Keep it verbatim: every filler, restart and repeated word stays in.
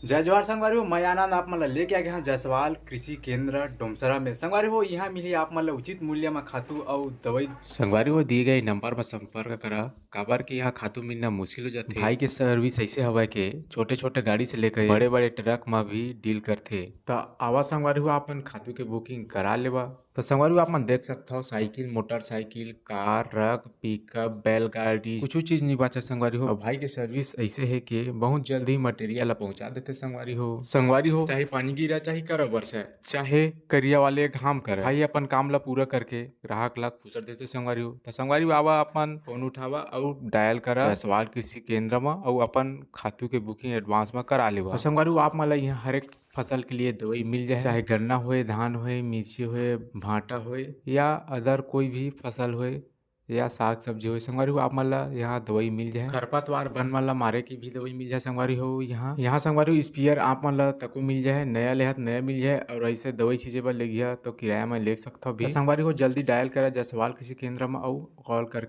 जय जोहार संगवारी हो, मैं आनंद आप मन ला लेके आ गया हूँ जायसवाल कृषि केंद्र डोमसरा में। संगवारी हो, यहाँ मिली आप मन ला उचित मूल्य में खातू अउ दवाई। संगवारी हो, दिए गए नंबर में संपर्क करा, काबर कि यहाँ खातू मिलना मुश्किल हो जाथे। भाई के सर्विस ऐसे हवय के छोटे-छोटे गाड़ी से लेकर बड़े-बड़े ट्रक में भी डील करथे। त आवा संगवारी हो, आपन खातू के बुकिंग करा लेवा। त संगवारी हो, आप मन देख सकत हव, cycle, motorcycle, car, truck, pickup, बैलगाड़ी, कुछ चीज नहीं बाचा संगवारी हो। अउ भाई के सर्विस ऐसे हे के बहुत जल्दी मटेरियल ला पहुंचा देथे संगवारी हो। संगवारी हो, चाहे पानी गिरा, चाहे करा बरसा, चाहे करिया वाले घाम करे, भाई अपन काम ला पूरा करके ग्राहक ला खुश कर देथे संगवारी हो। त संगवारी हो, आवा अपन फोन उठावा अउ डायल करा जायसवाल कृषि केंद्र म अउ अपन खातू के बुकिंग एडवांस म करा लेवा। अउ संगवारी हो, आप मन ला यहाँ हर एक फसल के लिए दवाई मिल जाए, चाहे गन्ना होए, धान होए, मिर्ची होए, भांटा होए या अदर कोई भी फसल होए या साग सब्जी होए संगवारी हो, आप मन ला यहाँ दवाई मिल जाए। खरपतवार बन मन ला मारे के भी दवाई मिल जाए संगवारी हो। यहाँ यहाँ संगवारी हो, स्पीयर आप मन ला तको मिल जाए, नया लेहत नया मिल जाए। अउ ऐसे दवाई छींचे बर लेगिहा तो किराया में ले सकथव भी। त संगवारी हो, जल्दी डायल करा जायसवाल कृषि केंद्र में अउ कॉल करके